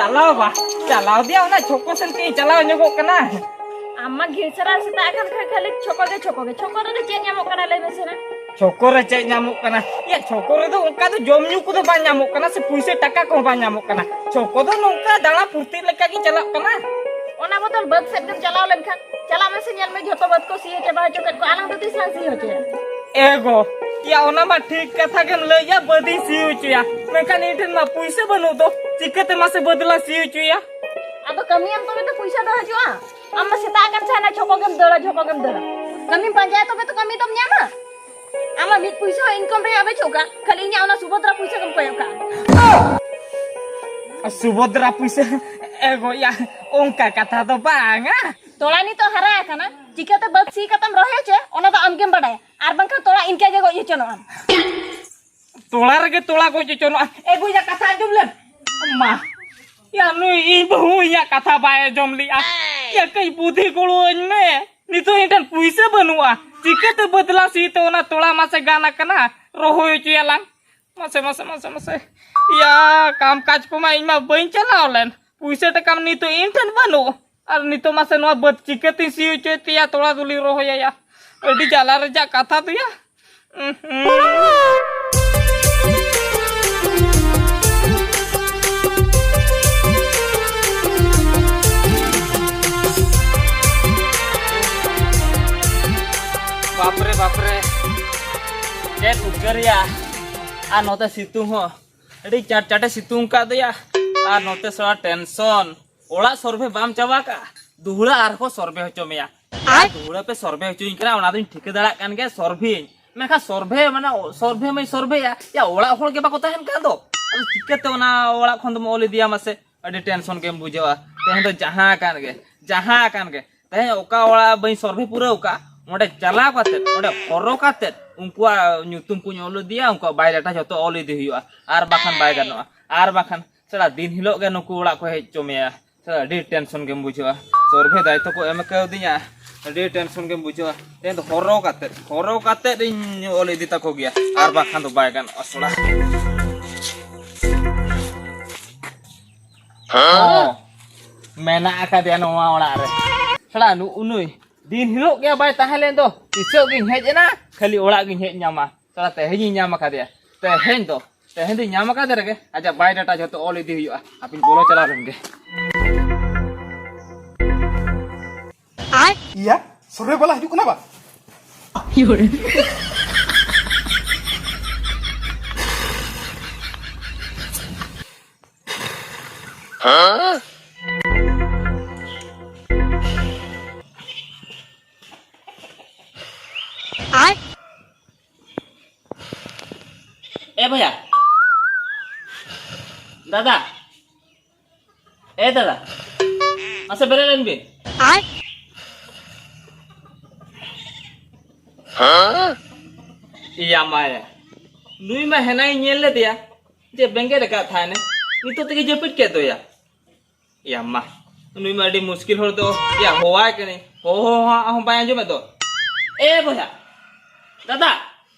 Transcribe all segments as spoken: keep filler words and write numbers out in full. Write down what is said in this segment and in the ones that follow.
ᱪᱟᱞᱟᱣ ᱵᱟ, ᱪᱟᱞᱟᱣ ᱫᱮᱭᱟ, ᱚᱱᱟ ᱪᱷᱚᱠᱚ ᱥᱮᱱ ᱠᱟᱹᱡ ᱪᱟᱞᱟᱣ ᱧᱚᱜᱚᱜ ᱠᱟᱱᱟ᱾ ᱟᱢ ᱢᱟ ᱜᱷᱤᱲᱥᱟᱨᱟ ᱥᱮᱛᱟᱜ ᱟᱠᱟᱱ ᱠᱷᱟᱱ ᱠᱷᱟᱹᱞᱤ ᱪᱷᱚᱠᱚ ᱜᱮ, ᱪᱷᱚᱠᱚ ᱜᱮ᱾ ᱪᱷᱚᱠᱚ ᱨᱮᱫᱚ ᱪᱮᱫ ᱧᱟᱢᱚᱜ ᱠᱟᱱᱟ, ᱞᱟᱹᱭ ᱢᱮᱥᱮ ᱱᱟ? ᱪᱷᱚᱠᱚ ᱨᱮ ᱪᱮᱫ ᱧᱟᱢᱚᱜ ᱠᱟᱱᱟ? ᱭᱟ, ᱪᱷᱚᱠᱚ ᱨᱮᱫᱚ ᱚᱱᱠᱟ ᱫᱚ ᱡᱚᱢ ᱧᱩ ᱠᱚᱫᱚ ᱵᱟᱝ ᱧᱟᱢᱚᱜ ᱠᱟᱱᱟ, ᱥᱮ ᱯᱩᱭᱥᱟᱹ ᱴᱟᱠᱟ ᱠᱚᱦᱚᱸ ᱵᱟᱝ ᱧᱟᱢᱚᱜ ᱠᱟᱱᱟ᱾ ᱪᱷᱚᱠᱚ ᱫᱚ ᱱᱚᱝᱠᱟ ᱫᱟᱬᱟ ᱯᱷᱩᱨᱛᱤ ᱞᱮᱠᱟ ᱜᱮ ᱪᱟᱞᱟᱜ ᱠᱟᱱᱟ᱾ ᱚᱱᱟ ᱵᱚᱫᱚᱞ ᱵᱟᱹᱫᱽ ᱥᱮᱫ ᱜᱮᱢ ᱪᱟᱞᱟᱣ ᱞᱮᱱᱠᱷᱟᱱ, ᱪᱟᱞᱟᱜ ᱢᱮᱥᱮ, ᱧᱮᱞ ᱢᱮ, ᱡᱷᱚᱛᱚ ᱵᱟᱹᱫᱽ ᱠᱚ ᱥᱤ ᱦᱚᱪᱚ ᱵᱟᱭ ᱦᱚᱪᱚ ᱠᱮᱫ ᱠᱚᱣᱟ, ᱟᱞᱟᱝ ᱫᱚ ᱛᱤᱥ ᱞᱟᱝ ᱥᱤ ᱦᱚᱪᱚᱭᱟ? ᱮ ᱜᱚ, ᱭᱟ, ᱚᱱᱟ ᱢᱟ ᱴᱷᱤᱠ ᱠᱟᱛᱷᱟ ᱜᱮᱢ ᱞᱟᱹᱭ ᱜᱮᱭᱟ, ᱵᱟᱹᱫᱤᱧ ᱥᱤ ᱦᱚᱪᱚᱭᱟ, ᱢᱮᱱᱠᱷᱟᱱ ᱤᱧ ᱴᱷᱮᱱ ᱢᱟ ᱯᱩᱭᱥᱟᱹ ᱵᱟᱹᱱᱩᱜ ᱫᱚ, ᱪᱤᱠᱟᱹᱛᱮ ᱢᱟᱥᱮ ᱵᱟᱹᱫᱽ ᱞᱟᱝ ᱥᱤ ᱦᱚᱪᱚᱭᱟ? ᱟᱫᱚ ᱠᱟᱹᱢᱤᱭᱟᱢ ᱛᱚᱵᱮ ᱛᱚ ᱯᱩᱭᱥᱟᱹ ᱫᱚ ᱦᱤᱡᱩᱜᱼᱟ᱾ ᱟᱢ ᱢᱟ ᱥᱮᱛᱟᱜ ᱟᱠᱟᱱ ᱥᱮ ᱦᱟᱱᱟ ᱡᱷᱚᱠᱚ ᱜᱮᱢ ᱫᱟᱹᱲᱟ, ᱡᱷᱚᱠᱚ ᱜᱮᱢ ᱫᱟᱹᱲᱟ᱾ ᱠᱟᱹᱢᱤᱢ ᱯᱟᱸᱡᱟᱭᱟ ᱛᱚᱵᱮ ᱛᱚ ᱠᱟᱹᱢᱤ ᱫᱚᱢ ᱧᱟᱢᱟ᱾ ᱟᱢᱟᱜ ᱢᱤᱫ ᱯᱩᱭᱥᱟᱹ ᱦᱚᱸ ᱤᱱᱠᱟᱢ ᱨᱮᱭᱟᱜ ᱵᱟᱹᱪᱩᱜ ᱠᱟᱜ, ᱠᱷᱟᱹᱞᱤ ᱤᱧᱟᱹᱜ ᱚᱱᱟ ᱥᱩᱵᱷᱚᱫᱨᱟ ᱯᱩᱭᱥᱟᱹ ᱜᱮᱢ ᱠᱚᱭᱚᱜ ᱠᱟᱜ᱾ ᱥᱩᱵᱷᱚᱫᱨᱟ ᱯᱩᱭᱥᱟᱹ? ᱮ ᱜᱚ, ᱭᱟ, ᱚᱱᱠᱟ ᱠᱟᱛᱷᱟ ᱫᱚ ᱵᱟᱝᱟ᱾ ᱛᱚᱲᱟ ᱱᱤᱛᱚᱜ ᱦᱟᱨᱟ ᱟᱠᱟᱱᱟ, ᱪᱤᱠᱟᱹᱛᱮ ᱵᱟᱹᱫᱽ ᱥᱤ ᱠᱟᱛᱮᱢ ᱨᱚᱦᱚᱭ ᱦᱚᱪᱚᱭᱟ, ᱚᱱᱟ ᱫᱚ ᱟᱢ ᱜᱮᱢ ᱵᱟᱰᱟᱭᱟ᱾ ᱟᱨ ᱵᱟᱝᱠᱷᱟᱱ ᱛᱚᱲᱟ ᱤᱱᱠᱟᱹ ᱜᱮ ᱜᱚᱡ ᱦᱚᱪᱚᱱᱚᱜᱼᱟ᱾ ᱛᱚᱲᱟ ᱨᱮᱜᱮ ᱛᱚᱲᱟ ᱜᱚᱡ ᱦᱚᱪᱚᱱᱚᱜᱼᱟ᱾ ᱮ ᱜᱚ, ᱭᱟ, ᱠᱟᱛᱷᱟ ᱟᱸᱡᱚᱢ ᱞᱮᱢ᱾ ᱢᱟ, ᱭᱟ, ᱱᱩᱭ ᱤᱧ ᱵᱟᱹᱦᱩ ᱤᱧᱟᱜ ᱠᱟᱛᱷᱟ ᱵᱟᱭ ᱟᱸᱡᱚᱢ ᱞᱮᱜᱼᱟ᱾ ᱭᱟ, ᱠᱟᱹᱡ ᱵᱩᱫᱷᱤ ᱜᱚᱲᱚᱣᱟᱹᱧ ᱢᱮ᱾ ᱱᱤᱛᱚᱜ ᱤᱧ ᱴᱷᱮᱱ ᱯᱩᱭᱥᱟᱹ ᱵᱟᱹᱱᱩᱜᱼᱟ, ᱪᱤᱠᱟᱹᱛᱮ ᱵᱟᱹᱫᱽ ᱞᱟᱝ ᱥᱤ ᱛᱮ ᱚᱱᱟ ᱛᱚᱲᱟ ᱢᱟᱥᱮ ᱜᱟᱱ ᱟᱠᱟᱱᱟ, ᱨᱚᱦᱚᱭ ᱦᱚᱪᱚᱭᱟᱞᱟᱝ᱾ ᱢᱟᱥᱮ, ᱢᱟᱥᱮ, ᱢᱟᱥᱮ, ᱢᱟᱥᱮ᱾ ᱭᱟ, ᱠᱟᱢ ᱠᱟᱡᱽ ᱠᱚᱢᱟ ᱤᱧ ᱢᱟ ᱵᱟᱹᱧ ᱪᱟᱞᱟᱣ ᱞᱮᱱ᱾ ᱯᱩᱭᱥᱟᱹ ᱴᱟᱠᱟ ᱢᱟ ᱱᱤᱛᱚᱜ ᱤᱧ ᱴᱷᱮᱱ ᱵᱟᱹᱱᱩᱜ᱾ ᱟᱨ ᱱᱤᱛᱚᱜ ᱢᱟᱥᱮ ᱱᱚᱣᱟ ᱵᱟᱹᱫᱽ ᱪᱤᱠᱟᱹᱛᱤᱧ ᱥᱤ ᱦᱚᱪᱚᱭ ᱛᱮᱭᱟ, ᱛᱚᱲᱟ ᱫᱚᱞᱤᱧ ᱨᱚᱦᱚᱭᱟ ᱭᱟ? ᱟᱹᱰᱤ ᱡᱟᱞᱟ ᱨᱮᱭᱟᱜ ᱠᱟᱛᱷᱟ ᱫᱚᱭᱟ᱾ ᱩᱸᱦᱩᱸ᱾ ᱵᱟᱯᱨᱮ, ᱵᱟᱯᱨᱮ᱾ ᱪᱮᱫ ᱩᱫᱽᱜᱟᱹᱨ ᱭᱟ᱾ ᱟᱨ ᱱᱚᱛᱮ ᱥᱤᱛᱩᱝ ᱦᱚᱸ᱾ ᱟᱹᱰᱤ ᱪᱟᱴ ᱪᱟᱴᱮ ᱥᱤᱛᱩᱝ ᱠᱟᱜ ᱫᱚᱭᱟ᱾ ᱟᱨ ᱱᱚᱛᱮ ᱥᱟᱞᱟ ᱴᱮᱱᱥᱚᱱ᱾ ᱚᱲᱟᱜ ᱥᱚᱨᱵᱷᱮ ᱵᱟᱢ ᱪᱟᱵᱟ ᱠᱟᱜᱼᱟ, ᱫᱩᱦᱲᱟᱹ ᱟᱨᱦᱚᱸ ᱥᱚᱨᱵᱷᱮ ᱦᱚᱪᱚ ᱢᱮᱭᱟ᱾ ᱟᱨ ᱫᱩᱦᱲᱟᱹ ᱯᱮ ᱥᱚᱨᱵᱷᱮ ᱦᱚᱪᱚᱧ ᱠᱟᱱᱟ, ᱚᱱᱟ ᱫᱚᱧ ᱴᱷᱤᱠᱟᱹ ᱫᱟᱲᱮᱭᱟᱜ ᱠᱟᱱ ᱜᱮᱭᱟ, ᱥᱚᱨᱵᱷᱮᱭᱟᱹᱧ᱾ ᱢᱮᱱᱠᱷᱟᱱ ᱥᱚᱨᱵᱷᱮ, ᱢᱟᱱᱮ, ᱥᱚᱨᱵᱷᱮ ᱢᱟᱹᱧ ᱥᱚᱨᱵᱷᱮᱭᱟ, ᱭᱟ, ᱚᱲᱟᱜ ᱦᱚᱲ ᱜᱮ ᱵᱟᱠᱚ ᱛᱟᱦᱮᱱ ᱠᱟᱱ ᱫᱚ᱾ ᱟᱫᱚ ᱪᱤᱠᱟᱹᱛᱮ ᱚᱱᱟ ᱚᱲᱟᱜ ᱠᱷᱚᱱ ᱫᱚᱢ ᱚᱞ ᱤᱫᱤᱭᱟ ᱢᱟᱥᱮ? ᱟᱹᱰᱤ ᱴᱮᱱᱥᱚᱱ ᱜᱮᱢ ᱵᱩᱡᱷᱟᱹᱣᱟ᱾ ᱛᱮᱦᱮᱧ ᱫᱚ ᱡᱟᱦᱟᱸ ᱟᱠᱟᱱ ᱜᱮ, ᱡᱟᱦᱟᱸ ᱟᱠᱟᱱ ᱜᱮ, ᱛᱮᱦᱮᱧ ᱚᱠᱟ ᱚᱲᱟᱜ ᱵᱟᱹᱧ ᱥᱚᱨᱵᱷᱮ ᱯᱩᱨᱟᱹᱣ ᱠᱟᱜ, ᱚᱸᱰᱮ ᱪᱟᱞᱟᱣ ᱠᱟᱛᱮᱫ, ᱚᱸᱰᱮ ᱦᱚᱨᱦᱚ ᱠᱟᱛᱮᱫ, ᱩᱱᱠᱩᱣᱟᱜ ᱧᱩᱛᱩᱢ ᱠᱚᱧ ᱚᱞ ᱤᱫᱤᱭᱟ, ᱩᱱᱠᱩᱣᱟᱜ ᱵᱟᱭᱳᱰᱟᱴᱟ ᱡᱷᱚᱛᱚ ᱚᱞ ᱤᱫᱤ ᱦᱩᱭᱩᱜᱼᱟ, ᱟᱨ ᱵᱟᱠᱷᱟᱱ ᱵᱟᱭ ᱜᱟᱱᱚᱜᱼᱟ᱾ ᱟᱨ ᱵᱟᱠᱷᱟᱱ ᱥᱟᱞᱟ ᱫᱤᱱ ᱦᱤᱞᱳᱜ ᱜᱮ ᱱᱩᱠᱩ ᱚᱲᱟᱜ ᱠᱚ ᱦᱮᱡ ᱦᱚᱪᱚ ᱢᱮᱭᱟ᱾ ᱥᱟᱞᱟ ᱟᱹᱰᱤ ᱴᱮᱱᱥᱚᱱ ᱜᱮᱢ ᱵᱩᱡᱷᱟᱹᱣᱟ᱾ ᱥᱚᱨᱵᱷᱮ ᱫᱟᱭᱤᱛᱛᱚ ᱠᱚ ᱮᱢ ᱠᱟᱣᱫᱤᱧᱟ, ᱟᱹᱰᱤ ᱴᱮᱱᱥᱚᱱ ᱜᱮᱢ ᱵᱩᱡᱷᱟᱹᱣᱟ᱾ ᱛᱮᱦᱮᱧ ᱫᱚ ᱦᱚᱨᱦᱚ ᱠᱟᱛᱮᱫ, ᱦᱚᱨᱦᱚ ᱠᱟᱛᱮᱫ ᱤᱧ ᱚᱞ ᱤᱫᱤ ᱛᱟᱠᱚ ᱜᱮᱭᱟ, ᱟᱨ ᱵᱟᱠᱷᱟᱱ ᱫᱚ ᱵᱟᱭ ᱜᱟᱱᱚᱜᱼᱟ ᱥᱚᱲᱟ᱾ ᱦᱚᱸ, ᱢᱮᱱᱟᱜ ᱟᱠᱟᱫᱮᱭᱟ ᱱᱚᱣᱟ ᱚᱲᱟᱜ ᱨᱮ᱾ ᱥᱟᱞᱟ ᱱᱩ-, ᱱᱩᱭ ᱫᱤᱱ ᱦᱤᱞᱳᱜ ᱜᱮ ᱵᱟᱭ ᱛᱟᱦᱮᱸ ᱞᱮᱱ ᱫᱚ, ᱛᱤᱥᱚᱜ ᱜᱤᱧ ᱦᱮᱡ ᱮᱱᱟ, ᱠᱷᱟᱹᱞᱤ ᱚᱲᱟᱜ ᱜᱤᱧ ᱦᱮᱡ ᱧᱟᱢᱟ᱾ ᱥᱟᱞᱟ ᱛᱮᱦᱮᱧᱤᱧ ᱧᱟᱢ ᱟᱠᱟᱫᱮᱭᱟ, ᱛᱮᱦᱮᱧ ᱫᱚ, ᱛᱮᱦᱮᱧ ᱫᱚᱧ ᱧᱟᱢ ᱟᱠᱟᱫᱮ ᱨᱮᱜᱮ ᱟᱡᱟᱜ ᱵᱟᱭᱳᱰᱟᱴᱟ ᱡᱷᱚᱛᱚ ᱚᱞ ᱤᱫᱤ ᱦᱩᱭᱩᱜᱼᱟ᱾ ᱟᱯᱮᱧ ᱵᱚᱞᱚ ᱪᱟᱞᱟᱣ ᱞᱮᱱ ᱜᱮ᱾ ᱤᱭᱟ, ᱥᱚᱨᱵᱷᱮ ᱵᱟᱞᱟ ᱦᱤᱡᱩᱜ ᱠᱟᱱᱟ ᱵᱟ? ᱮ ᱵᱚᱭᱦᱟ, ᱫᱟᱫᱟ, ᱮ ᱫᱟᱫᱟ, ᱢᱟᱥᱮ ᱵᱮᱨᱮᱫ ᱞᱮᱱ ᱵᱤᱱ᱾ ᱤᱭᱟ ᱢᱟᱭᱟ, ᱱᱩᱭ ᱢᱟ ᱦᱮᱱᱟᱭ ᱧᱮᱞ ᱞᱮᱫᱮᱭᱟ ᱡᱮ ᱵᱮᱸᱜᱮᱫ ᱟᱠᱟᱫ ᱛᱟᱦᱮᱱᱮ, ᱱᱤᱛᱚᱜ ᱛᱮᱜᱮ ᱡᱟᱹᱯᱤᱫ ᱠᱮᱫ ᱫᱚᱭᱟ᱾ ᱭᱟ ᱢᱟ, ᱱᱩᱭ ᱢᱟ ᱟᱹᱰᱤ ᱢᱩᱥᱠᱤᱞ ᱦᱚᱲ ᱫᱚ᱾ ᱭᱟ, ᱦᱚᱦᱚᱣᱟᱭ ᱠᱟᱹᱱᱟᱹᱧ, ᱦᱚᱦᱚ ᱦᱚᱸ ᱦᱚᱸ ᱵᱟᱭ ᱟᱸᱡᱚᱢᱮᱫ ᱫᱚ᱾ ᱮ ᱵᱚᱭᱦᱟ, ᱫᱟᱫᱟ,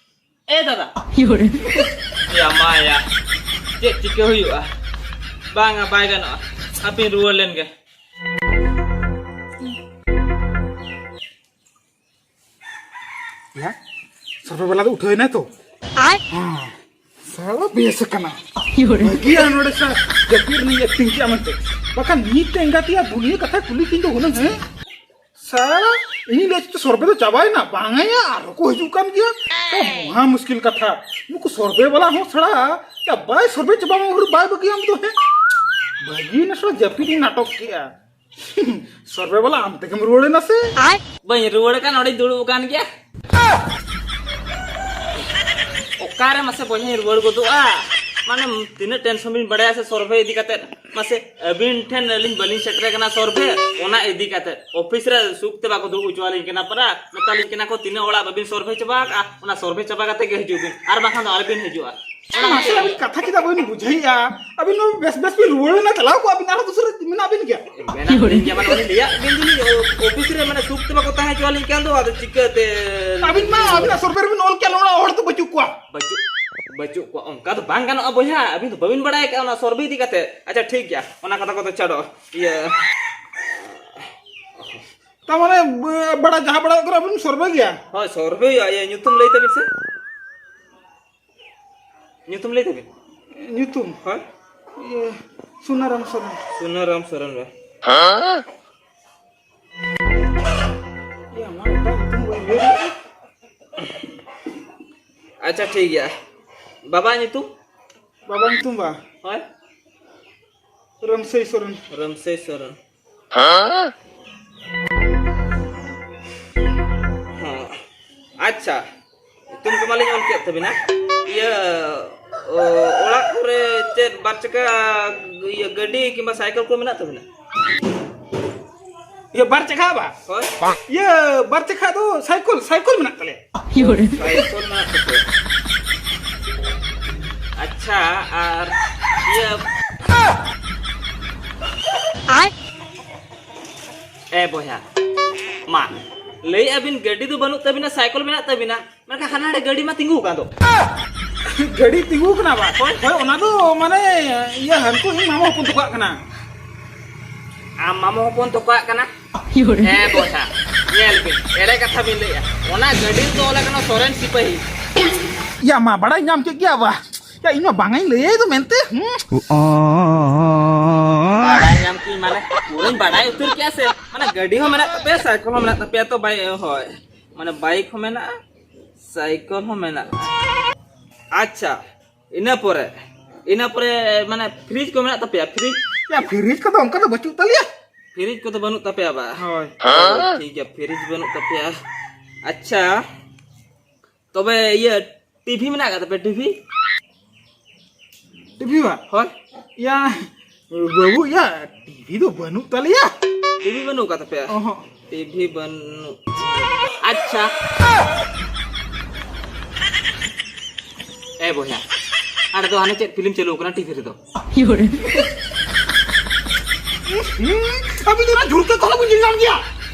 ᱮ ᱫᱟᱫᱟ᱾ ᱭᱟ ᱢᱟ ᱭᱟ, ᱪᱮᱫ ᱪᱤᱠᱟᱹ ᱦᱩᱭᱩᱜᱼᱟ? ᱵᱟᱝᱟ, ᱵᱟᱭ ᱜᱟᱱᱚᱜᱼᱟ, ᱦᱟᱯᱮᱧ ᱨᱩᱣᱟᱹᱲ ᱞᱮᱱ ᱜᱮ᱾ ᱭᱟ, ᱥᱚᱨᱵᱷᱮ ᱵᱟᱞᱟ ᱫᱚ ᱩᱴᱷᱟᱹᱣ ᱮᱱᱟᱭ ᱛᱚ? ᱟᱭ᱾ ᱦᱮᱸ, ᱥᱟᱞᱟ ᱵᱮᱥ ᱟᱠᱟᱱᱟ᱾ ᱵᱷᱟᱹᱜᱤᱭᱟ ᱱᱚᱰᱮ ᱥᱟ ᱡᱟᱹᱯᱤᱫ ᱨᱤᱱᱤᱡ ᱮᱠᱴᱤᱝ ᱠᱮᱜᱼᱟ ᱢᱮᱱᱛᱮ᱾ ᱵᱟᱠᱷᱟᱱ ᱱᱤᱛ ᱮᱸᱜᱟᱛᱮᱭᱟ ᱫᱩᱱᱤᱭᱟᱹ ᱠᱟᱛᱷᱟ ᱠᱩᱞᱤ ᱠᱤᱧ ᱫᱚ ᱦᱩᱱᱟᱹᱝ, ᱦᱮᱸ? ᱥᱟᱞᱟ, ᱤᱧ ᱞᱟᱹᱭ ᱪᱮᱫ ᱥᱚᱨᱵᱷᱮ ᱫᱚ ᱪᱟᱵᱟᱭᱮᱱᱟ? ᱵᱟᱝᱟ ᱭᱟ, ᱟᱨᱦᱚᱸ ᱠᱚ ᱦᱤᱡᱩᱜ ᱠᱟᱱ ᱜᱮᱭᱟ᱾ ᱥᱟᱞᱟ, ᱢᱚᱦᱟ ᱢᱩᱥᱠᱤᱞ ᱠᱟᱛᱷᱟ᱾ ᱱᱩᱠᱩ ᱥᱚᱨᱵᱷᱮ ᱵᱟᱞᱟ ᱦᱚᱸ ᱥᱟᱞᱟ, ᱭᱟ, ᱵᱟᱭ ᱥᱚᱨᱵᱷᱮ ᱪᱟᱵᱟ ᱢᱟ ᱵᱟᱭ ᱵᱟᱹᱜᱤᱭᱟ ᱩᱱᱤ ᱫᱚ, ᱦᱮᱸ? ᱵᱷᱟᱹᱜᱤᱭᱮᱱᱟ ᱥᱟᱞᱟ, ᱡᱟᱹᱯᱤᱫ ᱤᱧ ᱱᱟᱴᱚᱠ ᱠᱮᱜᱼᱟ᱾ ᱥᱚᱨᱵᱷᱮ ᱵᱟᱞᱟ, ᱟᱢ ᱛᱮᱜᱮᱢ ᱨᱩᱣᱟᱹᱲ ᱮᱱᱟ ᱥᱮ? ᱵᱟᱹᱧ ᱨᱩᱣᱟᱹᱲ ᱟᱠᱟᱱ, ᱚᱸᱰᱮᱧ ᱫᱩᱲᱩᱵ ᱟᱠᱟᱱ ᱜᱮᱭᱟ᱾ ᱚᱠᱟᱨᱮ ᱢᱟᱥᱮ ᱵᱚᱭᱦᱟᱧ ᱨᱩᱣᱟᱹᱲ ᱜᱚᱫᱚᱜᱼᱟ? ᱢᱟᱱᱮ, ᱛᱤᱱᱟᱹᱜ ᱴᱮᱱᱥᱚᱱ ᱵᱤᱱ ᱵᱟᱲᱟᱭᱟ ᱥᱮ ᱥᱚᱨᱵᱷᱮ ᱤᱫᱤ ᱠᱟᱛᱮᱫ? ᱢᱟᱥᱮ, ᱟᱹᱵᱤᱱ ᱴᱷᱮᱱ ᱟᱹᱞᱤᱧ ᱵᱟᱹᱞᱤᱧ ᱥᱮᱴᱮᱨ ᱟᱠᱟᱱᱟ ᱥᱚᱨᱵᱷᱮ, ᱚᱱᱟ ᱤᱫᱤ ᱠᱟᱛᱮᱫ᱾ ᱚᱯᱷᱤᱥ ᱨᱮ ᱥᱩᱠ ᱛᱮ ᱵᱟᱠᱚ ᱫᱩᱲᱩᱵ ᱦᱚᱪᱚᱣᱟᱞᱤᱧ ᱠᱟᱱᱟ ᱯᱟᱨᱟ᱾ ᱢᱮᱛᱟᱞᱤᱧ ᱠᱟᱱᱟ ᱠᱚ, "ᱛᱤᱱᱟᱹᱜ ᱚᱲᱟᱜ ᱵᱟᱹᱵᱤᱱ ᱥᱚᱨᱵᱷᱮ ᱪᱟᱵᱟ ᱟᱠᱟᱜᱼᱟ, ᱚᱱᱟ ᱥᱚᱨᱵᱷᱮ ᱪᱟᱵᱟ ᱠᱟᱛᱮᱫ ᱜᱮ ᱦᱤᱡᱩᱜ ᱵᱤᱱ, ᱟᱨ ᱵᱟᱝᱠᱷᱟᱱ ᱫᱚ ᱟᱞᱚᱵᱤᱱ ᱦᱤᱡᱩᱜᱼᱟ᱾" ᱢᱟᱥᱮ, ᱟᱹᱵᱤᱱ ᱠᱟᱛᱷᱟ ᱪᱮᱫᱟᱜ ᱵᱟᱹᱵᱤᱱ ᱵᱩᱡᱷᱟᱹᱣᱮᱫᱼᱟ? ᱟᱹᱵᱤᱱ ᱢᱟ ᱵᱮᱥ ᱵᱮᱥ ᱵᱤᱱ ᱨᱩᱣᱟᱹᱲ ᱮᱱᱟ, ᱪᱟᱞᱟᱣ ᱠᱚᱜᱼᱟ ᱵᱤᱱ, ᱟᱨᱦᱚᱸ ᱫᱩᱥᱨᱟᱹ ᱢᱮᱱᱟᱜ ᱵᱤᱱ ᱜᱮᱭᱟ᱾ ᱢᱮᱱᱟᱜ ᱞᱤᱧ ᱜᱮᱭᱟ, ᱢᱟᱱᱮ, ᱚᱱᱮ ᱞᱟᱹᱭᱟᱫ ᱵᱤᱱ ᱫᱚᱞᱤᱧ, ᱚ-, ᱚᱯᱷᱤᱥ ᱨᱮ, ᱢᱟᱱᱮ, ᱥᱩᱠ ᱛᱮ ᱵᱟᱠᱚ ᱛᱟᱦᱮᱸ ᱦᱚᱪᱚᱣᱟᱞᱤᱧ ᱠᱟᱱ ᱫᱚ, ᱟᱫᱚ ᱪᱤᱠᱟᱹᱛᱮ? ᱟᱹᱵᱤᱱ ᱢᱟ ᱟᱹᱵᱤᱱᱟᱜ ᱥᱚᱨᱵᱷᱮ ᱨᱮᱵᱤᱱ ᱚᱞ ᱠᱮᱫ, ᱚᱲᱟᱜ ᱦᱚᱲ ᱫᱚ ᱵᱟᱹᱪᱩᱜ ᱠᱚᱣᱟ᱾ ᱵᱟᱹᱪᱩᱜ? ᱵᱟᱹᱪᱩᱜ ᱠᱚᱣᱟ, ᱚᱱᱠᱟ ᱫᱚ ᱵᱟᱝ ᱜᱟᱱᱚᱜᱼᱟ ᱵᱚᱭᱦᱟ, ᱟᱹᱵᱤᱱ ᱫᱚ ᱵᱟᱹᱵᱤᱱ ᱵᱟᱲᱟᱭ ᱠᱟᱜᱼᱟ ᱚᱱᱟ ᱥᱚᱨᱵᱷᱮ ᱤᱫᱤ ᱠᱟᱛᱮ᱾ ᱟᱪᱪᱷᱟ, ᱴᱷᱤᱠ ᱜᱮᱭᱟ, ᱚᱱᱟ ᱠᱟᱛᱷᱟ ᱠᱚᱫᱚ ᱪᱷᱟᱰᱚ᱾ ᱤᱭᱟᱹ, ᱛᱟᱨ ᱢᱟᱱᱮ, ᱵ-, ᱵᱟᱲᱟ-, ᱡᱟᱦᱟᱸ ᱵᱟᱲᱟᱭᱚᱜ ᱠᱟᱱᱟ, ᱟᱵᱤᱱ ᱥᱚᱨᱵᱷᱮ ᱜᱮᱭᱟ᱾ ᱦᱳᱭ, ᱥᱚᱨᱵᱷᱮ ᱦᱩᱭᱩᱜᱼᱟ᱾ ᱤᱭᱟᱹ, ᱧᱩᱛᱩᱢ ᱞᱟᱹᱭ ᱛᱟᱵᱤᱱ ᱥᱮ᱾ ᱧᱩᱛᱩᱢ ᱞᱟᱹᱭ ᱛᱟᱵᱤᱱ᱾ ᱧᱩᱛᱩᱢ? ᱦᱳᱭ᱾ ᱤᱭᱟᱹ, ᱥᱩᱱᱟᱨᱟᱢ ᱥᱚᱨᱮᱱ᱾ ᱥᱩᱱᱟᱨᱟᱢ ᱥᱚᱨᱮᱱ ᱵᱟ᱾ ᱤᱭᱟᱹ, ᱟᱢᱟᱜ ᱮᱴᱟᱜ ᱧᱩᱛᱩᱢ ᱵᱟᱹᱧ ᱩᱭᱦᱟᱹᱨᱮᱫᱼᱟ᱾ ᱟᱪᱪᱷᱟ, ᱴᱷᱤᱠ ᱜᱮᱭᱟ᱾ ᱵᱟᱵᱟ ᱧᱩᱛᱩᱢ? ᱵᱟᱵᱟ ᱧᱩᱛᱩᱢ ᱵᱟ? ᱦᱳᱭ᱾ ᱨᱟᱢᱥᱟᱹᱭ ᱥᱚᱨᱮᱱ᱾ ᱨᱟᱢᱥᱟᱹᱭ ᱥᱚᱨᱮᱱ᱾ ᱦᱮᱸ? ᱦᱮᱸ᱾ ᱟᱪᱪᱷᱟ, ᱧᱩᱛᱩᱢ ᱠᱚᱢᱟᱞᱤᱧ ᱚᱞ ᱠᱮᱫ ᱛᱟᱵᱤᱱᱟ᱾ ᱤᱭᱟᱹ, ᱚ, ᱚᱲᱟᱜ ᱠᱚᱨᱮ ᱪᱮᱫ ᱵᱟᱨ ᱪᱟᱠᱟ, ᱤᱭᱟᱹ, ᱜᱟᱹᱰᱤ ᱠᱤᱝᱵᱟ ᱥᱟᱭᱠᱮᱞ ᱠᱚ ᱢᱮᱱᱟᱜ ᱛᱟᱵᱤᱱᱟ? ᱤᱭᱟᱹ, ᱵᱟᱨ ᱪᱟᱠᱟ ᱵᱟ? ᱦᱳᱭ᱾ ᱤᱭᱟᱹ, ᱵᱟᱨ ᱪᱟᱠᱟ ᱫᱚ ᱥᱟᱭᱠᱮᱞ, ᱥᱟᱭᱠᱮᱞ ᱢᱮᱱᱟᱜ ᱛᱟᱞᱮᱭᱟ᱾ ᱥᱟᱭᱠᱮᱞ ᱢᱮᱱᱟᱜ ᱛᱟᱯᱮᱭᱟ᱾ ᱟᱪᱪᱷᱟ, ᱟᱨ ᱤᱭᱟᱹ, ᱮ ᱵᱚᱭᱦᱟ, ᱢᱟ, ᱞᱟᱹᱭᱮᱜᱼᱟ ᱵᱤᱱ ᱜᱟᱹᱰᱤ ᱫᱚ ᱵᱟᱹᱱᱩᱜ ᱛᱟᱵᱤᱱᱟ, ᱥᱟᱭᱠᱮᱞ ᱢᱮᱱᱟᱜ ᱛᱟᱵᱤᱱᱟ, ᱢᱮᱱᱠᱷᱟᱱ ᱦᱟᱱᱟ ᱦᱟᱸᱰᱮ ᱜᱟᱹᱰᱤ ᱢᱟ ᱛᱤᱸᱜᱩ ᱟᱠᱟᱱ ᱫᱚ᱾ ᱜᱟᱹᱰᱤ ᱛᱤᱸᱜᱩ ᱟᱠᱟᱱᱟ ᱵᱟ? ᱦᱳᱭ᱾ ᱦᱳᱭ, ᱚᱱᱟ ᱫᱚ ᱢᱟᱱᱮ, ᱤᱭᱟᱹ, ᱦᱟᱹᱱᱠᱩ ᱤᱧ ᱢᱟᱢᱟ ᱦᱚᱯᱚᱱ ᱛᱟᱠᱚᱣᱟᱜ ᱠᱟᱱᱟ᱾ ᱟᱢ ᱢᱟᱢᱟ ᱦᱚᱯᱚᱱ ᱛᱟᱠᱚᱣᱟᱜ ᱠᱟᱱᱟ? ᱦᱮᱸ ᱵᱚᱭᱦᱟ, ᱧᱮᱞ ᱵᱤᱱ, ᱮᱲᱮ ᱠᱟᱛᱷᱟ ᱵᱤᱱ ᱞᱟᱹᱭᱮᱜᱼᱟ᱾ ᱚᱱᱟ ᱜᱟᱹᱰᱤ ᱨᱮᱫᱚ ᱚᱞ ᱟᱠᱟᱱᱟ ᱥᱚᱨᱮᱱ ᱥᱤᱯᱟᱹᱦᱤ᱾ ᱭᱟ ᱢᱟ, ᱵᱟᱲᱟᱭ ᱧᱟᱢ ᱠᱮᱫ ᱜᱮᱭᱟ ᱵᱟ᱾ ᱭᱟ, ᱤᱧ ᱢᱟ ᱵᱟᱝ ᱤᱧ ᱞᱟᱹᱭᱟᱭ ᱫᱚ ᱢᱮᱱᱛᱮ᱾ ᱦᱩᱸ᱾ ᱵᱟᱲᱟᱭ ᱧᱟᱢ ᱠᱤᱧ ᱢᱟᱱᱮ, ᱯᱩᱨᱟᱹᱧ ᱵᱟᱲᱟᱭ ᱩᱛᱟᱹᱨ ᱠᱮᱜᱼᱟ ᱥᱮ᱾ ᱢᱟᱱᱮ, ᱜᱟᱹᱰᱤ ᱦᱚᱸ ᱢᱮᱱᱟᱜ ᱛᱟᱯᱮᱭᱟ, ᱥᱟᱭᱠᱮᱞ ᱦᱚᱸ ᱢᱮᱱᱟᱜ ᱛᱟᱯᱮᱭᱟ ᱛᱚ, ᱵᱟᱭ-, ᱦᱳᱭ᱾ ᱢᱟᱱᱮ, ᱵᱟᱭᱤᱠ ᱦᱚᱸ ᱢᱮᱱᱟᱜᱼᱟ, ᱥᱟᱭᱠᱮᱞ ᱦᱚᱸ ᱢᱮᱱᱟᱜᱼᱟ᱾ ᱟᱪᱪᱷᱟ, ᱤᱱᱟᱹ ᱯᱚᱨᱮ, ᱤᱱᱟᱹ ᱯᱚᱨᱮ, ᱢᱟᱱᱮ, ᱯᱷᱨᱤᱡᱽ ᱠᱚ ᱢᱮᱱᱟᱜ ᱛᱟᱯᱮᱭᱟ? ᱯᱷᱨᱤᱡᱽ? ᱭᱟ, ᱯᱷᱨᱤᱡᱽ ᱠᱚᱫᱚ ᱚᱱᱠᱟ ᱫᱚ ᱵᱟᱹᱪᱩᱜ ᱛᱟᱞᱮᱭᱟ᱾ ᱯᱷᱨᱤᱡᱽ ᱠᱚᱫᱚ ᱵᱟᱹᱱᱩᱜ ᱛᱟᱯᱮᱭᱟ ᱵᱟ? ᱦᱳᱭ᱾ ᱦᱳᱭ, ᱴᱷᱤᱠ ᱜᱮᱭᱟ, ᱯᱷᱨᱤᱡᱽ ᱵᱟᱹᱱᱩᱜ ᱛᱟᱯᱮᱭᱟ᱾ ᱟᱪᱪᱷᱟ, ᱛᱚᱵᱮ ᱤᱭᱟᱹ, ᱴᱤᱵᱷᱤ ᱢᱮᱱᱟᱜ ᱟᱠᱟᱫ ᱛᱟᱯᱮᱭᱟ ᱴᱤᱵᱷᱤ? ᱴᱤᱵᱷᱤ ᱵᱟ? ᱦᱳᱭ᱾ ᱭᱟ, ᱵᱟᱹᱵᱩ, ᱭᱟ, ᱴᱤᱵᱷᱤ ᱫᱚ ᱵᱟᱹᱱᱩᱜ ᱛᱟᱞᱮᱭᱟ᱾ ᱴᱤᱵᱷᱤ ᱵᱟᱹᱱᱩᱜ ᱟᱠᱟᱫ ᱛᱟᱯᱮᱭᱟ? ᱚᱦᱚᱸ᱾ ᱴᱤᱵᱷᱤ ᱵᱟᱹᱱᱩᱜ᱾ ᱟᱪᱪᱷᱟ᱾ ᱮ ᱵᱚᱭᱦᱟ, ᱟᱨ ᱫᱚ ᱦᱟᱱᱮ ᱪᱮᱫ ᱯᱷᱤᱞᱢ ᱪᱟᱹᱞᱩ ᱠᱟᱱᱟ ᱴᱤᱵᱷᱤ ᱨᱮᱫᱚ? ᱟᱹᱵᱤᱱ ᱫᱚ ᱚᱱᱟ ᱡᱷᱩᱲᱠᱟᱹ ᱠᱚᱦᱚᱸ ᱵᱤᱱ ᱧᱮᱞ ᱧᱟᱢ ᱜᱮᱭᱟ?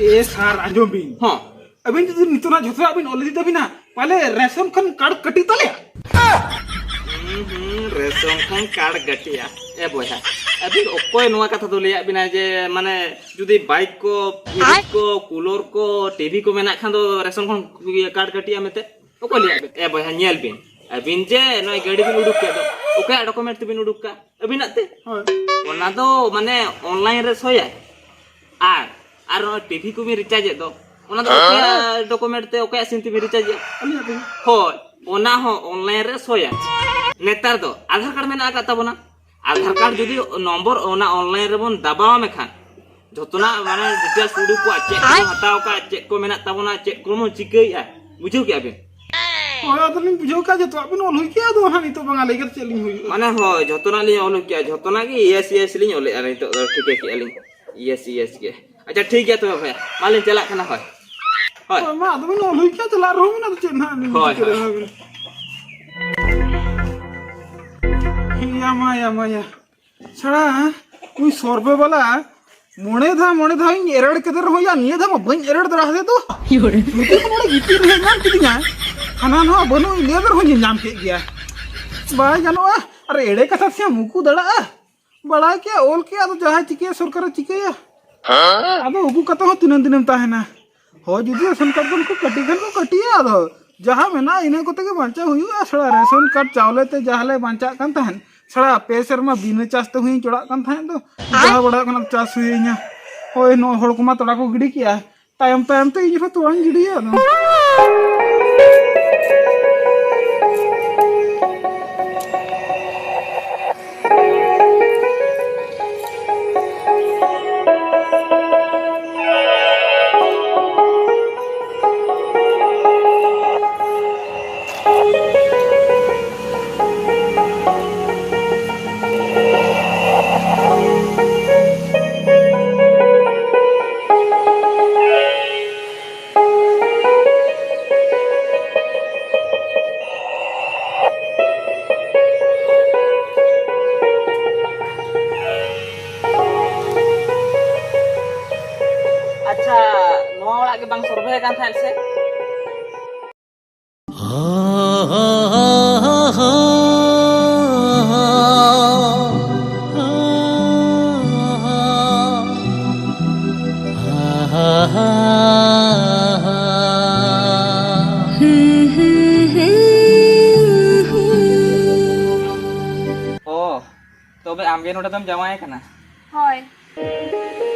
ᱮ ᱥᱟᱨ, ᱟᱸᱡᱚᱢ ᱵᱤᱱ᱾ ᱦᱚᱸ᱾ ᱟᱹᱵᱤᱱ ᱡᱩᱫᱤ ᱱᱤᱛᱚᱜ ᱱᱟᱜ ᱡᱷᱚᱛᱚᱣᱟᱜ ᱵᱤᱱ ᱚᱞ ᱤᱫᱤ ᱛᱟᱹᱵᱤᱱᱟ, ᱯᱟᱞᱮ ᱨᱮᱥᱚᱱ ᱠᱷᱚᱱ ᱠᱟᱨᱰ ᱠᱟᱹᱴᱤᱡ ᱛᱟᱞᱮᱭᱟ᱾ ᱦᱩᱸ, ᱦᱩᱸ, ᱨᱮᱥᱚᱱ ᱠᱷᱚᱱ ᱠᱟᱨᱰ ᱠᱟᱹᱴᱤᱡᱼᱟ᱾ ᱮ ᱵᱚᱭᱦᱟ, ᱟᱹᱵᱤᱱ ᱚᱠᱚᱭ ᱱᱚᱣᱟ ᱠᱟᱛᱷᱟ ᱫᱚ ᱞᱟᱹᱭᱟᱫ ᱵᱤᱱᱟ ᱡᱮ, ᱢᱟᱱᱮ, ᱡᱩᱫᱤ ᱵᱟᱭᱤᱠ ᱠᱚ, ᱯᱷᱨᱤᱡᱽ ᱠᱚ, ᱠᱩᱞᱚᱨ ᱠᱚ, ᱴᱤᱵᱷᱤ ᱠᱚ ᱢᱮᱱᱟᱜ ᱠᱷᱟᱱ ᱫᱚ ᱨᱮᱥᱚᱱ ᱠᱷᱚᱱ ᱤᱭᱟᱹ ᱠᱟᱨᱰ ᱠᱟᱹᱴᱤᱡᱼᱟ ᱢᱮᱱᱛᱮ? ᱚᱠᱚᱭ ᱞᱟᱹᱭᱟᱫ ᱵᱤᱱ? ᱮ ᱵᱚᱭᱦᱟ, ᱧᱮᱞ ᱵᱤᱱ, ᱟᱹᱵᱤᱱ ᱡᱮ ᱱᱚᱜᱼᱚᱭ ᱜᱟᱹᱰᱤ ᱵᱤᱱ ᱩᱰᱩᱠ ᱠᱮᱫ ᱫᱚ, ᱚᱠᱚᱭᱟᱜ ᱰᱚᱠᱩᱢᱮᱱᱴ ᱛᱮᱵᱤᱱ ᱩᱰᱩᱠ ᱠᱟᱜ? ᱟᱹᱵᱤᱱᱟᱜ ᱛᱮ? ᱦᱳᱭ᱾ ᱚᱱᱟ ᱫᱚ ᱢᱟᱱᱮ ᱚᱱᱞᱟᱭᱤᱱ ᱨᱮ ᱥᱳᱭᱟᱭ᱾ ᱟᱨ, ᱟᱨ ᱱᱚᱜᱼᱚᱭ ᱴᱤᱵᱷᱤ ᱠᱚᱵᱤᱱ ᱨᱤᱪᱟᱨᱡᱽ ᱮᱫ ᱫᱚ, ᱚᱱᱟ ᱫᱚ ᱚᱠᱚᱭᱟᱜ ᱰᱚᱠᱩᱢᱮᱱᱴ ᱛᱮ, ᱚᱠᱚᱭᱟᱜ ᱥᱤᱢ ᱛᱮᱵᱤᱱ ᱨᱤᱪᱟᱨᱡᱽ ᱮᱫ? ᱟᱹᱞᱤᱧᱟᱜ ᱛᱮᱜᱮ᱾ ᱦᱳᱭ, ᱚᱱᱟ ᱦᱚᱸ ᱚᱱᱞᱟᱭᱤᱱ ᱨᱮ ᱥᱳᱭᱟᱭ᱾ ᱱᱮᱛᱟᱨ ᱫᱚ ᱟᱫᱷᱟᱨ ᱠᱟᱨᱰ ᱢᱮᱱᱟᱜ ᱟᱠᱟᱫ ᱛᱟᱵᱚᱱᱟ᱾ ᱟᱫᱷᱟᱨ ᱠᱟᱨᱰ ᱡᱩᱫᱤ ᱱᱚᱢᱵᱚᱨ ᱚᱱᱟ ᱚᱱᱞᱟᱭᱤᱱ ᱨᱮᱵᱚᱱ ᱫᱟᱵᱟᱣᱟ ᱢᱮᱠᱷᱟᱱ, ᱡᱷᱚᱛᱚᱱᱟᱜ ᱢᱟᱱᱮ ᱰᱤᱴᱮᱞᱥ ᱩᱰᱩᱠᱚᱜᱼᱟ, ᱪᱮᱫ ᱠᱚᱵᱚᱱ ᱦᱟᱛᱟᱣ ᱠᱟᱜᱼᱟ, ᱪᱮᱫ ᱠᱚ ᱢᱮᱱᱟᱜ ᱛᱟᱵᱚᱱᱟ, ᱪᱮᱫ ᱠᱚᱵᱚᱱ ᱪᱤᱠᱟᱹᱭᱮᱫᱼᱟ, ᱵᱩᱡᱷᱟᱹᱣ ᱠᱮᱜᱼᱟ ᱵᱤᱱ? ᱦᱳᱭ, ᱟᱫᱚᱞᱤᱧ ᱵᱩᱡᱷᱟᱹᱣ ᱠᱮᱜᱼᱟ, ᱡᱚᱛᱚᱣᱟᱜ ᱵᱤᱱ ᱚᱞ ᱦᱩᱭ ᱠᱮᱜᱼᱟ, ᱟᱫᱚ ᱦᱟᱸᱜ ᱱᱤᱛᱚᱜ ᱵᱟᱝ ᱟᱞᱮ ᱜᱮ ᱪᱮᱫ ᱞᱤᱧ ᱦᱩᱭᱩᱜᱼᱟ᱾ ᱢᱟᱱᱮ ᱦᱳᱭ, ᱡᱷᱚᱛᱚᱱᱟᱜ ᱞᱤᱧ ᱚᱞ ᱦᱩᱭ ᱠᱮᱜᱼᱟ, ᱡᱷᱚᱛᱚᱱᱟᱜ ᱜᱮ ᱤᱭᱮᱥ, ᱤᱭᱮᱥ ᱞᱤᱧ ᱚᱞᱮᱜᱼᱟ ᱱᱤᱛᱚᱜ ᱫᱚ, ᱴᱷᱤᱠᱟᱹ ᱠᱮᱜᱼᱟ ᱞᱤᱧ, ᱤᱭᱮᱥ, ᱤᱭᱮᱥ ᱜᱮ᱾ ᱟᱪᱪᱷᱟ, ᱴᱷᱤᱠ ᱜᱮᱭᱟ ᱛᱚᱵᱮ ᱵᱷᱟᱭ, ᱢᱟᱞᱤᱧ ᱪᱟᱞᱟᱜ ᱠᱟᱱᱟ, ᱦᱳᱭ᱾ ᱦᱳᱭ᱾ ᱦᱳᱭ, ᱢᱟ ᱟᱫᱚ ᱵᱤᱱ ᱚᱞ ᱦᱩᱭ ᱠᱮᱜᱼᱟ, ᱪᱟᱞᱟᱜ ᱨᱮᱦᱚᱸ ᱵᱤᱱ, ᱟᱫᱚ ᱪᱮᱫ ᱱᱟᱦᱟᱜ ᱞᱤᱧ ᱦᱳᱭ, ᱪᱤᱠᱟᱹ ᱦᱳᱭ᱾ ᱫᱟᱲᱮᱭᱟᱜᱼᱟ ᱵᱤᱱ? ᱭᱟ ᱢᱟ, ᱭᱟ ᱢᱟ, ᱭᱟ᱾ ᱪᱷᱟᱲᱟ, ᱩᱱᱤ ᱥᱚᱨᱵᱷᱮ ᱵᱟᱞᱟ ᱢᱚᱬᱮ ᱫᱷᱟᱣ, ᱢᱚᱬᱮ ᱫᱷᱟᱣ ᱤᱧ ᱮᱨᱮᱲ ᱠᱮᱫᱮ ᱨᱮᱦᱚᱸ ᱭᱟ, ᱱᱤᱭᱟᱹ ᱫᱷᱟᱣ ᱢᱟ ᱵᱟᱹᱧ ᱮᱨᱮᱲ ᱫᱟᱲᱮ ᱟᱫᱮ ᱫᱚ᱾ ᱱᱩᱠᱩ ᱠᱚ ᱢᱚᱬᱮ ᱜᱤᱛᱤᱞ ᱨᱮ ᱧᱟᱢ ᱠᱤᱫᱤᱧᱟ᱾ ᱦᱟᱱᱟ ᱱᱚᱣᱟ ᱵᱟᱹᱱᱩᱜ ᱤᱧ ᱞᱟᱹᱭ ᱨᱮᱦᱚᱸ ᱧᱟᱢ ᱠᱮᱫ ᱜᱮᱭᱟ᱾ ᱵᱟᱭ ᱜᱟᱱᱚᱜᱼᱟ᱾ ᱟᱨ ᱮᱲᱮ ᱠᱟᱛᱷᱟ ᱥᱮ ᱩᱠᱩ ᱫᱟᱲᱮᱜᱼᱟ᱾ ᱵᱟᱲᱟᱭ ᱠᱮᱭᱟ, ᱚᱞ ᱠᱮᱭᱟ, ᱟᱫᱚ ᱡᱟᱦᱟᱸᱭ ᱪᱤᱠᱟᱹᱭᱟ, ᱥᱚᱨᱠᱟᱨᱮ ᱪᱤᱠᱟᱹᱭᱟ? ᱟᱫᱚ ᱩᱠᱩ ᱠᱟᱛᱮ ᱦᱚᱸ ᱛᱤᱱᱟᱹᱜ ᱫᱤᱱᱮᱢ ᱛᱟᱦᱮᱱᱟ? ᱦᱳᱭ, ᱡᱩᱫᱤ ᱨᱮᱥᱚᱱ ᱠᱟᱨᱰ ᱵᱚᱱ ᱠᱚ ᱠᱟᱹᱴᱤᱡ ᱜᱟᱱ ᱠᱚ ᱠᱟᱹᱴᱤᱭᱟ, ᱟᱫᱚ ᱡᱟᱦᱟᱸ ᱢᱮᱱᱟᱜᱼᱟ, ᱤᱱᱟᱹ ᱠᱚᱛᱮ ᱜᱮ ᱵᱟᱧᱪᱟᱣ ᱦᱩᱭᱩᱜᱼᱟ᱾ ᱥᱮᱬᱟ ᱨᱮᱥᱚᱱ ᱠᱟᱨᱰ ᱪᱟᱣᱞᱮ ᱛᱮ ᱡᱟᱦᱟᱸ ᱞᱮ ᱵᱟᱧᱪᱟᱜ ᱠᱟᱱ ᱛᱟᱦᱮᱸᱫ, ᱥᱮᱬᱟ ᱯᱮ ᱥᱮᱨᱢᱟ ᱵᱤᱱᱟᱹ ᱪᱟᱥ ᱛᱮ ᱦᱩᱭ ᱪᱚᱲᱟᱜ ᱠᱟᱱ ᱛᱟᱦᱮᱸᱫ ᱫᱚ, ᱡᱟᱦᱟᱸ ᱵᱟᱲᱟᱭ ᱠᱟᱱᱟ ᱪᱟᱥ ᱦᱩᱭ ᱤᱧᱟ᱾ ᱦᱳᱭ, ᱱᱚᱣᱟ ᱦᱚᱲ ᱠᱚᱢᱟ ᱛᱚᱲᱟ ᱠᱚ ᱜᱤᱰᱤ ᱠᱮᱜᱼᱟ, ᱛᱟᱭᱚᱢ ᱛᱟᱭᱚᱢ ᱛᱮ ᱤᱧ ᱦᱚᱸ ᱛᱚᱲᱟᱧ ᱜᱤᱰᱤᱭᱟ ᱟᱫᱚ᱾ ᱵᱟᱝ ᱥᱚᱞᱵᱷᱮ ᱠᱟᱱ ᱛᱟᱦᱮᱸᱫ ᱥᱮ? ᱚ, ᱛᱚᱵᱮ ᱟᱢᱜᱮ ᱱᱚᱰᱮ ᱫᱚᱢ ᱡᱟᱶᱟᱭ ᱠᱟᱱᱟ? ᱦᱳᱭ᱾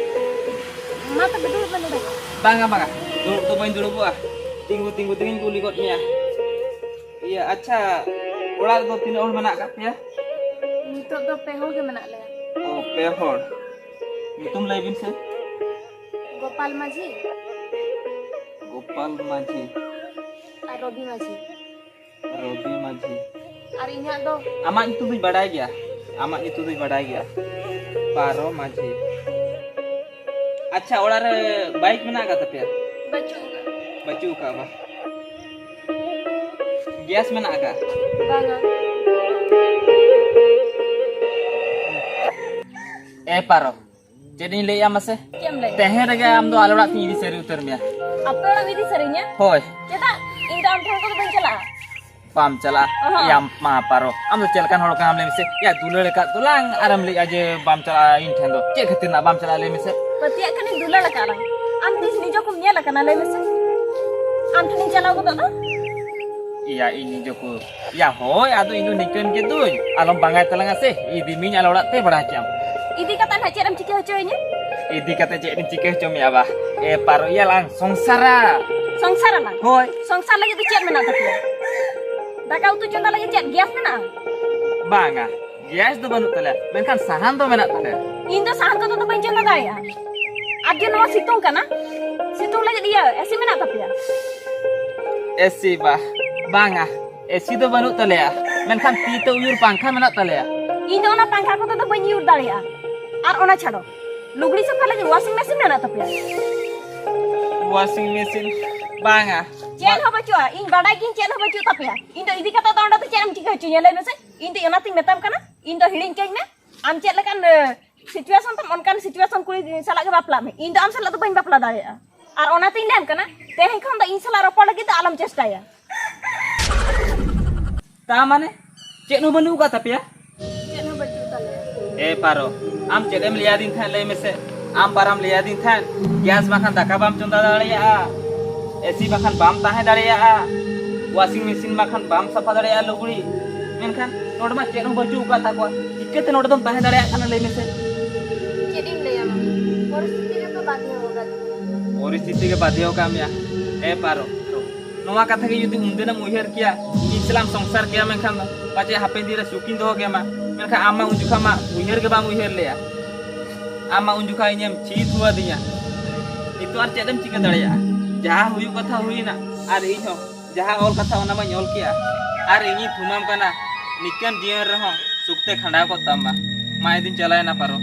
ᱢᱟ ᱛᱚᱵᱮ ᱫᱩᱲᱩᱵ ᱢᱮ ᱱᱚᱰᱮ᱾ ᱵᱟᱝᱟ, ᱵᱟᱝᱟ, ᱫᱩᱲᱩᱵ ᱫᱚ ᱵᱟᱹᱧ ᱫᱩᱲᱩᱵᱚᱜᱼᱟ᱾ ᱛᱤᱸᱜᱩ ᱛᱤᱸᱜᱩ ᱛᱮᱜᱮᱧ ᱠᱩᱞᱤ ᱜᱚᱫ ᱢᱮᱭᱟ᱾ ᱤᱭᱟᱹ, ᱟᱪᱪᱷᱟ, ᱚᱲᱟᱜ ᱨᱮᱫᱚ ᱛᱤᱱᱟᱹᱜ ᱦᱚᱲ ᱢᱮᱱᱟᱜ ᱟᱠᱟᱫ ᱯᱮᱭᱟ? ᱱᱤᱛᱚᱜ ᱫᱚ ᱯᱮ ᱦᱚᱲ ᱜᱮ ᱢᱮᱱᱟᱜ ᱞᱮᱭᱟ᱾ ᱚ, ᱯᱮ ᱦᱚᱲ᱾ ᱧᱩᱛᱩᱢ ᱞᱟᱹᱭ ᱵᱤᱱ ᱥᱮ᱾ ᱜᱳᱯᱟᱞ ᱢᱟᱹᱡᱷᱤ᱾ ᱜᱳᱯᱟᱞ ᱢᱟᱹᱡᱷᱤ᱾ ᱟᱨ ᱨᱚᱵᱤ ᱢᱟᱹᱡᱷᱤ᱾ ᱨᱚᱵᱤ ᱢᱟᱹᱡᱷᱤ᱾ ᱟᱨ ᱤᱧᱟᱹᱜ ᱫᱚ? ᱟᱢᱟᱜ ᱧᱩᱛᱩᱢ ᱫᱚᱧ ᱵᱟᱰᱟᱭ ᱜᱮᱭᱟ, ᱟᱢᱟᱜ ᱧᱩᱛᱩᱢ ᱫᱚᱧ ᱵᱟᱰᱟᱭ ᱜᱮᱭᱟ, ᱯᱟᱨᱚ ᱢᱟᱹᱡᱷᱤ᱾ ᱟᱪᱪᱷᱟ, ᱚᱲᱟᱜ ᱨᱮ ᱵᱟᱭᱤᱠ ᱢᱮᱱᱟᱜ ᱟᱠᱟᱫ ᱛᱟᱯᱮᱭᱟ? ᱵᱟᱹᱪᱩᱜ ᱟᱠᱟᱫ᱾ ᱵᱟᱹᱪᱩᱜ ᱟᱠᱟᱫ ᱵᱟ? ᱜᱮᱥ ᱢᱮᱱᱟᱜ ᱟᱠᱟᱫ? ᱵᱟᱝᱟ᱾ ᱮ ᱯᱟᱨᱚ, ᱪᱮᱫ ᱤᱧ ᱞᱟᱹᱭᱟ ᱢᱟᱥᱮ? ᱪᱮᱫ ᱮᱢ ᱞᱟᱹᱭᱟ? ᱛᱮᱦᱮᱧ ᱨᱮᱜᱮ ᱟᱢ ᱫᱚ ᱟᱞᱮ ᱚᱲᱟᱜ ᱛᱤᱧ ᱤᱫᱤ ᱥᱟᱹᱨᱤ ᱩᱛᱟᱹᱨ ᱢᱮᱭᱟ᱾ ᱟᱯᱮ ᱚᱲᱟᱜ ᱮᱢ ᱤᱫᱤ ᱥᱟᱹᱨᱤᱧᱟ? ᱦᱳᱭ᱾ ᱪᱮᱫᱟᱜ? ᱤᱧ ᱫᱚ ᱟᱢ ᱴᱷᱮᱱ ᱠᱚᱫᱚ ᱵᱟᱹᱧ ᱪᱟᱞᱟᱜᱼᱟ᱾ ᱵᱟᱢ ᱪᱟᱞᱟᱜᱼᱟ? ᱚᱦᱚᱸ᱾ ᱭᱟ ᱢᱟ ᱯᱟᱨᱚ, ᱟᱢ ᱫᱚ ᱪᱮᱫ ᱞᱮᱠᱟᱱ ᱦᱚᱲ ᱠᱟᱱᱟᱢ ᱞᱟᱹᱭ ᱢᱮᱥᱮ? ᱭᱟ, ᱫᱩᱞᱟᱹᱲ ᱟᱠᱟᱫ ᱫᱚᱞᱟᱝ ᱟᱨᱮᱢ ᱞᱟᱹᱭᱮᱜᱼᱟ ᱡᱮ ᱵᱟᱢ ᱪᱟᱞᱟᱜᱼᱟ ᱤᱧ ᱴᱷᱮᱱ ᱫᱚ᱾ ᱪᱮᱫ ᱠᱷᱟᱹᱛᱤᱨ ᱱᱟᱜ ᱵᱟᱢ ᱪᱟᱞᱟᱜᱼᱟ ᱞᱟᱹᱭ ᱢᱮᱥᱮ? ᱯᱟᱹᱛᱭᱟᱹᱜ ᱠᱷᱟᱱᱤᱧ ᱫᱩᱞᱟᱹᱲ ᱟᱠᱟᱫ ᱞᱟᱝ᱾ ᱟᱢ ᱛᱤᱥ ᱱᱤᱡᱚ ᱠᱚᱢ ᱧᱮᱞ ᱟᱠᱟᱱᱟ ᱞᱟᱹᱭ ᱢᱮᱥᱮ? ᱟᱢ ᱴᱷᱮᱱᱤᱧ ᱪᱟᱞᱟᱣ ᱜᱚᱫᱚᱜ ᱫᱚ᱾ ᱭᱟ, ᱤᱧ ᱱᱤᱡᱚ ᱠᱚ ᱭᱟ, ᱦᱳᱭ, ᱟᱫᱚ ᱤᱧ ᱫᱚ ᱱᱤᱝᱠᱟᱹᱱ ᱜᱮ ᱫᱩᱧ᱾ ᱟᱞᱚᱢ ᱵᱟᱝᱟᱭ ᱛᱟᱞᱟᱝᱟ ᱥᱮ, ᱤᱫᱤ ᱢᱤᱭᱟᱹᱧ ᱟᱞᱮ ᱚᱲᱟᱜ ᱛᱮ, ᱵᱟᱲᱟᱭ ᱠᱮᱜᱼᱟᱢ᱾ ᱤᱫᱤ ᱠᱟᱛᱮ ᱱᱟᱦᱟᱜ ᱪᱮᱫ ᱮᱢ ᱪᱤᱠᱟᱹ ᱦᱚᱪᱚᱭᱤᱧᱟ? ᱤᱫᱤ ᱠᱟᱛᱮ ᱪᱮᱫ ᱤᱧ ᱪᱤᱠᱟᱹ ᱦᱚᱪᱚ ᱢᱮᱭᱟ ᱵᱟ? ᱮ ᱯᱟᱨᱚ, ᱤᱭᱟᱹ ᱞᱟᱝ ᱥᱚᱝᱥᱟᱨᱟ᱾ ᱥᱚᱝᱥᱟᱨ ᱟᱞᱟᱝ? ᱦᱳᱭ᱾ ᱥᱚᱝᱥᱟᱨ ᱞᱟᱹᱜᱤᱫ ᱫᱚ ᱪᱮᱫ ᱢᱮᱱᱟᱜ ᱛᱟᱯᱮᱭᱟ? ᱫᱟᱠᱟ ᱩᱛᱩ ᱪᱚᱸᱫᱟ ᱞᱟᱹᱜᱤᱫ ᱪᱮᱫ ᱜᱮᱥ ᱢᱮᱱᱟᱜᱼᱟ? ᱵᱟᱝᱟ, ᱜᱮᱥ ᱫᱚ ᱵᱟᱹᱱᱩᱜ ᱛᱟᱞᱮᱭᱟ, ᱢᱮᱱᱠᱷᱟᱱ ᱥᱟᱦᱟᱱ ᱫᱚ ᱢᱮᱱᱟᱜ ᱛᱟᱞᱮᱭᱟ᱾ ᱤᱧ ᱫᱚ ᱥᱟᱦᱟᱱ ᱠᱚᱫᱚ ᱫᱚ ᱵᱟᱹᱧ ᱪᱚᱸᱫᱟ ᱫᱟᱲᱮᱭᱟᱜᱼᱟ᱾ ᱟᱨ ᱡᱮ ᱱᱚᱣᱟ ᱥᱤᱛᱩᱝ ᱠᱟᱱᱟ, ᱥᱤᱛᱩᱝ ᱞᱟᱹᱜᱤᱫ ᱤᱭᱟᱹ ᱮᱥᱤ ᱢᱮᱱᱟᱜ ᱛᱟᱯᱮᱭᱟ? ᱮᱥᱤ ᱵᱟ, ᱵᱟᱝᱟ, ᱮᱥᱤ ᱫᱚ ᱵᱟᱹᱱᱩᱜ ᱛᱟᱞᱮᱭᱟ, ᱢᱮᱱᱠᱷᱟᱱ ᱛᱤ ᱛᱮ ᱩᱭᱩᱨ ᱯᱟᱝᱠᱷᱟ ᱢᱮᱱᱟᱜ ᱛᱟᱞᱮᱭᱟ᱾ ᱤᱧ ᱫᱚ ᱚᱱᱟ ᱯᱟᱝᱠᱷᱟ ᱠᱚᱛᱮ ᱫᱚ ᱵᱟᱹᱧ ᱩᱭᱩᱨ ᱫᱟᱲᱮᱭᱟᱜᱼᱟ᱾ ᱟᱨ ᱚᱱᱟ ᱪᱷᱟᱰᱚ, ᱞᱩᱜᱽᱲᱤ ᱥᱟᱯᱷᱟ ᱞᱟᱹᱜᱤᱫ ᱣᱟᱥᱤᱝ ᱢᱮᱥᱤᱱ ᱢᱮᱱᱟᱜ ᱛᱟᱯᱮᱭᱟ? ᱣᱟᱥᱤᱝ ᱢᱮᱥᱤᱱ? ᱵᱟᱝᱟ᱾ ᱪᱮᱫ ᱦᱚᱸ ᱵᱟᱹᱪᱩᱜᱼᱟ, ᱤᱧ ᱵᱟᱰᱟᱭ ᱜᱤᱭᱟᱹᱧ ᱪᱮᱫ ᱦᱚᱸ ᱵᱟᱹᱪᱩᱜ ᱛᱟᱯᱮᱭᱟ᱾ ᱤᱧ ᱫᱚ ᱤᱫᱤ ᱠᱟᱛᱮ ᱫᱚ ᱚᱸᱰᱮ ᱫᱚ ᱪᱮᱫ ᱮᱢ ᱪᱤᱠᱟᱹ ᱦᱚᱪᱚᱧᱟ ᱞᱟᱹᱭ ᱢᱮᱥᱮ? ᱤᱧ ᱫᱚ ᱚᱱᱟᱛᱤᱧ ᱢᱮᱛᱟᱢ ᱠᱟᱱᱟ, ᱤᱧ ᱫᱚ ᱦᱤᱲᱤᱧ ᱠᱟᱹᱧ ᱢᱮ᱾ ᱟᱢ ᱪᱮᱫ ᱞᱮᱠᱟᱱ, ᱮ, situation ᱛᱟᱢ, ᱚᱱᱠᱟᱱ situation ᱠᱩᱲᱤ ᱥᱟᱞᱟᱜ ᱜᱮ ᱵᱟᱯᱞᱟᱜ ᱢᱮ᱾ ᱤᱧ ᱫᱚ ᱟᱢ ᱥᱟᱞᱟᱜ ᱫᱚ ᱵᱟᱹᱧ ᱵᱟᱯᱞᱟ ᱫᱟᱲᱮᱭᱟᱜᱼᱟ᱾ ᱟᱨ ᱚᱱᱟᱛᱤᱧ ᱞᱟᱹᱭᱟᱢ ᱠᱟᱱᱟ, ᱛᱮᱦᱮᱧ ᱠᱷᱚᱱ ᱫᱚ ᱤᱧ ᱥᱟᱞᱟᱜ ᱨᱚᱯᱚᱲ ᱞᱟᱹᱜᱤᱫ ᱫᱚ ᱟᱞᱚᱢ ᱪᱮᱥᱴᱟᱭᱟ᱾ ᱛᱟ ᱢᱟᱱᱮ ᱪᱮᱫ ᱦᱚᱸ ᱵᱟᱹᱱᱩᱜ ᱟᱠᱟᱫ ᱛᱟᱯᱮᱭᱟ? ᱪᱮᱫ ᱦᱚᱸ ᱵᱟᱹᱪᱩᱜ ᱛᱟᱞᱮᱭᱟ᱾ ᱮ ᱯᱟᱨᱚ, ᱟᱢ ᱪᱮᱫ ᱮᱢ ᱞᱟᱹᱭᱟᱫᱤᱧ ᱛᱟᱦᱮᱸᱫ, ᱞᱟᱹᱭ ᱢᱮᱥᱮ? ᱟᱢ ᱯᱟᱨᱟᱢ ᱞᱟᱹᱭᱟᱫᱤᱧ ᱛᱟᱦᱮᱸᱫ, ᱜᱮᱥ ᱵᱟᱠᱷᱟᱱ ᱫᱟᱠᱟ ᱵᱟᱢ ᱪᱚᱸᱫᱟ ᱫᱟᱲᱮᱭᱟᱜᱼᱟ, ᱮᱥᱤ ᱵᱟᱠᱷᱟᱱ ᱵᱟᱢ ᱛᱟᱦᱮᱸ ᱫᱟᱲᱮᱭᱟᱜᱼᱟ, ᱣᱟᱥᱤᱝ ᱢᱮᱥᱤᱱ ᱵᱟᱠᱷᱟᱱ ᱵᱟᱢ ᱥᱟᱯᱷᱟ ᱫᱟᱲᱮᱭᱟᱜᱼᱟ ᱞᱩᱜᱽᱲᱤ᱾ ᱢᱮᱱᱠᱷᱟᱱ ᱱᱚᱰᱮ ᱢᱟ ᱪᱮᱫ ᱦᱚᱸ ᱵᱟᱹᱪᱩᱜ ᱟᱠᱟᱫ ᱛᱟᱠᱚᱣᱟ, ᱪᱤᱠᱟᱹᱛᱮ ᱱᱚᱰᱮ ᱫᱚᱢ ᱛᱟᱦᱮᱸ ᱫᱟᱲᱮᱭᱟᱜ ᱠᱟᱱᱟ, ᱞᱟᱹᱭ ᱢᱮᱥᱮ? ᱪᱮᱫ ᱤᱧ ᱞᱟᱹᱭᱟ ᱢᱟᱢᱟ, ᱯᱚᱨᱤᱥᱛᱷᱤᱛᱤ ᱜᱮᱛᱚ ᱵᱟᱫᱷᱭᱚ ᱟᱠᱟᱫᱤᱧᱟ᱾ ᱯᱚᱨᱤᱥᱛᱷᱤᱛᱤ ᱜᱮ ᱵᱟᱫᱷᱭᱚ ᱟᱠᱟᱫ ᱢᱮᱭᱟ? ᱮ ᱯᱟᱨᱚ, ᱱᱚᱣᱟ ᱠᱟᱛᱷᱟ ᱜᱮ ᱡᱩᱫᱤ ᱩᱱᱫᱤᱱᱮᱢ ᱩᱭᱦᱟᱹᱨ ᱠᱮᱭᱟ, ᱤᱧ ᱥᱟᱞᱟᱜ ᱮᱢ ᱥᱚᱝᱥᱟᱨ ᱠᱮᱭᱟ, ᱢᱮᱱᱠᱷᱟᱱ ᱫᱚ ᱯᱟᱪᱮᱫ ᱦᱟᱯᱮᱱ ᱫᱤᱱ ᱨᱮ ᱥᱩᱠᱤᱧ ᱫᱚᱦᱚ ᱠᱮᱢᱟ᱾ ᱢᱮᱱᱠᱷᱟᱱ ᱟᱢ ᱢᱟ ᱩᱱ ᱡᱚᱠᱷᱟ ᱢᱟ ᱩᱭᱦᱟᱹᱨ ᱜᱮ ᱵᱟᱢ ᱩᱭᱦᱟᱹᱨ ᱞᱮᱭᱟ᱾ ᱟᱢ ᱢᱟ ᱩᱱ ᱡᱚᱠᱷᱟ ᱤᱧᱮᱢ ᱪᱷᱤ ᱛᱷᱩᱣᱟᱫᱤᱧᱟ᱾ ᱱᱤᱛᱚᱜ ᱟᱨ ᱪᱮᱫ ᱮᱢ ᱪᱤᱠᱟᱹ ᱫᱟᱲᱮᱭᱟᱜᱼᱟ? ᱡᱟᱦᱟᱸ ᱦᱩᱭᱩᱜ ᱠᱟᱛᱷᱟ ᱦᱩᱭᱱᱟ, ᱟᱨ ᱤᱧ ᱦᱚᱸ ᱡᱟᱦᱟᱸ ᱚᱞ ᱠᱟᱛᱷᱟ ᱚᱱᱟ ᱢᱟᱧ ᱚᱞ ᱠᱮᱜᱼᱟ, ᱟᱨ ᱤᱧᱤᱧ ᱛᱷᱩᱢᱟᱢ ᱠᱟᱱᱟ, ᱱᱤᱝᱠᱟᱹᱱ ᱡᱤᱭᱚᱱ ᱨᱮᱦᱚᱸ ᱥᱩᱠᱛᱮ ᱠᱷᱟᱸᱰᱟᱣ ᱠᱚᱜ ᱛᱟᱢ ᱢᱟ᱾ ᱢᱟ ᱤᱧ ᱫᱩᱧ ᱪᱟᱞᱟᱣᱮᱱᱟ ᱯᱟᱨᱚ᱾